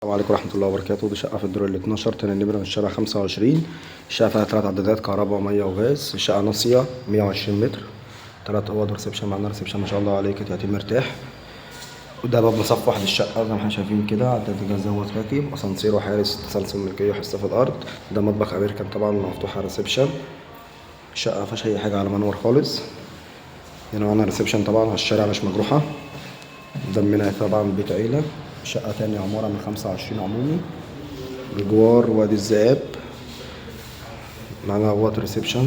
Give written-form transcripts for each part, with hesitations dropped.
السلام عليكم ورحمة الله وبركاته. دي شقة في الدور ال 12، تاني نمرة من الشارع 25. الشقة فيها تلات عدادات كهرباء ومية وغاز. الشقة ناصية 120 متر، تلات أوض و reception، معانا reception ما شاء الله عليك تياتير مرتاح. وده باب مصفح للشقة زي ما احنا شايفين كده، عداد الغاز اهوت راكب، أسانسير وحارس تسلسل ملكية وحصة في الأرض. ده مطبخ أمريكان طبعا مفتوح على reception. الشقة مفيهاش أي حاجة على منور خالص. هنا معانا reception طبعا على الشارع مش مجروحة. قدامنا طبعا بيت عيلة. شقة تاني عمارة من 25 عمومي بجوار وادي الذئاب. معانا اهوت reception.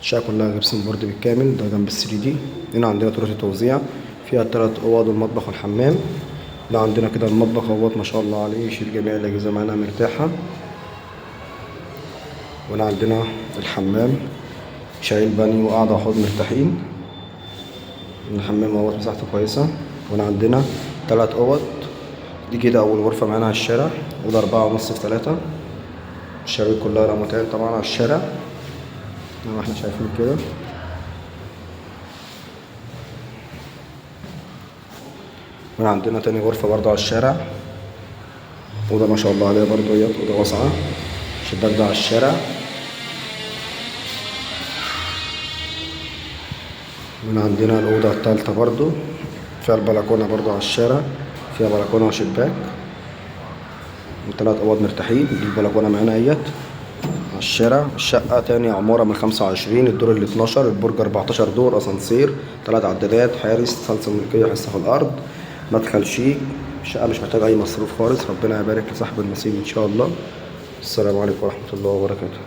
الشقة كلها gypsum board بالكامل. ده جنب ال 3D. هنا عندنا طرق التوزيع فيها التلات أوض والمطبخ والحمام. ده عندنا كده المطبخ اهوت ما شاء الله عليه، يشيل جميع الأجهزة معانا مرتاحة. وهنا عندنا الحمام شايل بانيو وقاعدة وحوض مرتاحين. الحمام اهوت مساحته كويسة. وهنا عندنا تلات أوض. دي كده أول غرفة معانا على الشارع، أوضة 4.5 في 3. الشبابيك كلها رموتين طبعا على الشارع زي ما احنا شايفين كده. وهنا عندنا تاني غرفة برضو على الشارع، أوضة ما شاء الله عليها برضو اهيت، أوضة واسعة، الشباك ده على الشارع. وهنا عندنا الأوضة التالتة برضو فيها البلكونة برضو على الشارع، فيها بلكونة وشباك وتلات أوض مرتاحين. دي البلكونة معانا اهيت على الشارع. الشقة تاني عمارة من 25، الدور ال 12، البرج 14 دور، أسانسير، تلات عدادات، حارس، تسلسل ملكية، حصة في الأرض، مدخل شيك. الشقة مش محتاجة أي مصروف خالص. ربنا يبارك لصاحب النصيب إن شاء الله. السلام عليكم ورحمة الله وبركاته.